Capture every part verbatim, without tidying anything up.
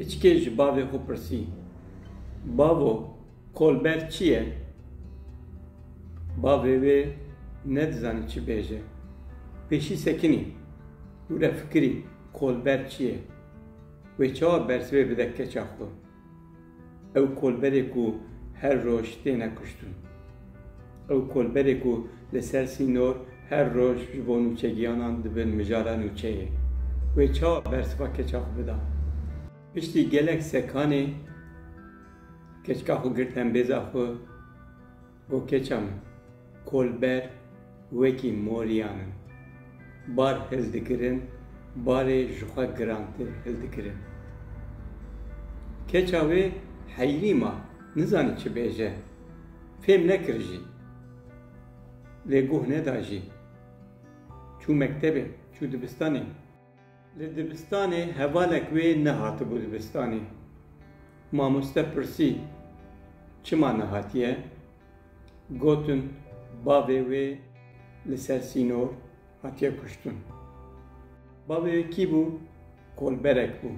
Keçikê ji bavê xwe pirsî, "Bavo, kolber çi ye?" Bavê wê nedizanî çi bêje. Pêşî sekinî û re fikirî, "Kolber çi ye?" Wê çawa bersivê bide keça xwe? Ew kolberê ku her roj têne kuştin. Ew kolberê ku li ser sînor her roj ji bo nûçegiyanan dibin mijara nûçeyê. Wê çawa bersiva keça xwe bida? Piştî gelek sekanê keçika xwe girt hembêza xwe, got, "Keça min, kolber wekî moriyan in. Bar hildigirin, barê ji xwe girantir hildigirin." Keça wê heyrî ma, nizanî çi bêje. Fêm nekir jî. Lê guh neda jî. Çû mektebê, çû dibistanê. Li dibistanê hevalek wê nehatibû dibistanê. Mamoste pirsî, "Çima nehatiye?" Gotin, "Bavê wê li ser sînor hatiye kuştin." Bavê wê kî bû? Kolberek bû.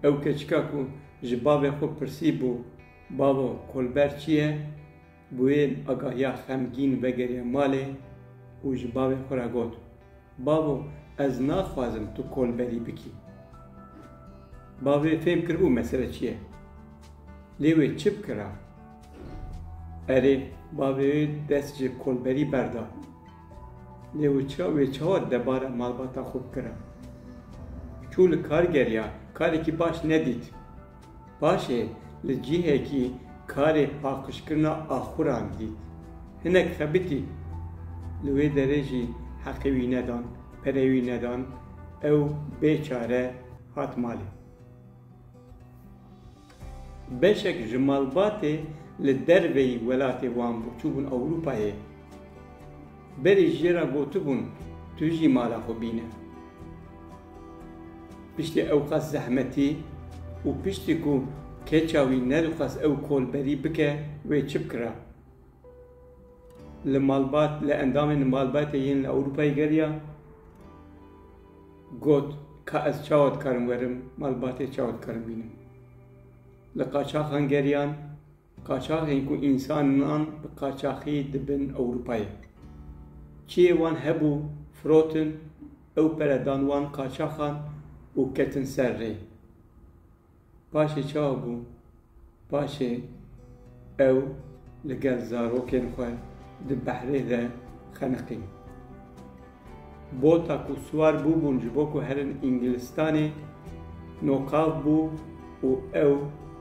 Ew keçika ku ji bavê xwe pirsîbû, "Bavo, kolber çi ye?" Bi wê agahiya xemgîn vegeriya malê û ji bavê xwe re got, "Bavo, ez naxwazim tu kolberî bikî." Bavê fêm kiribû mesele çi ye. Lê wê çi bikira? Erê, bavê wê dest ji kolberî berda. Lê wê ça-, wê çawa debara malbata xwe bikira? Çû li kar geriya, karekî baş nedît. Paşê li cihekî karê paqijkirina axuran dît. Hinek xebitî. Li wê derê jî heqê wî nedan, pereyê wî nedan, ew bê çare hat malê. Beşek ji malbatê li derveyî welatê wan bû, çûbûn Ewropayê. Berê jê re gotibûn, "Tu jî mala xwe bîne." Piştî ewqas zehmetî û piştî ku keça wî nedixwest ew kolberî bike, wê çi bikira? Li malbat, li endamên malbatê yên li Ewropayê geriya, got, "Ka ez çawa dikarim werim malbatê, çawa dikarim bînim?" Li qaçaxan geriyan, qaçaxên ku însanan bi qaçaxî dibin Ewropayê. Çiyê wan hebû, firotin, ew pere dan wan qaçaxan û ketin ser rê. Paşê çawa bû? Paşê ew li gel zarokên xwe di behrê de xeniqîn. Bota ku siwar bûbûn ji bo ku herin Îngilistanê, noqav bû û ew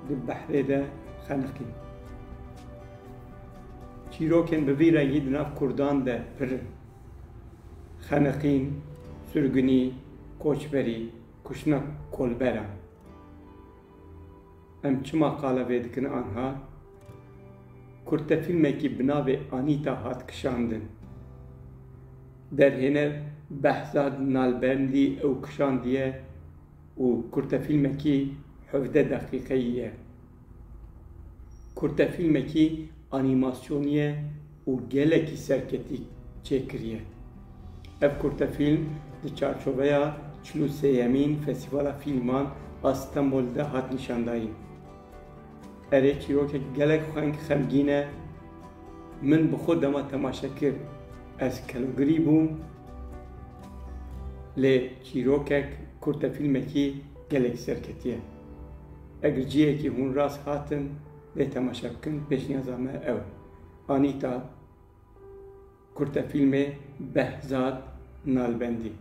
di behrê de xeniqîn. Çîrokên bi vî rengî di nav kurdan de pir in. Xeniqîn, surgunî, koçberî, kuştina kolberan. Em çima qala vê dikin anha? Kurtefîlmekî bi navê Anîta hat kişandin. Derhêner Behzad Nalbendî ew kişandiye û kurtefîlmekî hevdeh deqîqeyî ye. Kurtefîlmekî anîmasyonî ye û gelekî serketî çêkiriye. Ev kurtefîlm di çarçoveya çil û sêyemîn Festîvala Fîlman a Stenbolê de hat nîşandayîn. Erê, çîrokek gelek xeng-, xemgîn e. Min bi xwe dema temaşe kir, ez kelogirî bûm. Lê çîrokek, kurtefîlmekî gelek serketî ye. Eger cihekî hûn rast hatin, lê temaşe bikin, pêşniyaza me ew e. Anîta, kurtefîlmê Behzad Nalbendî.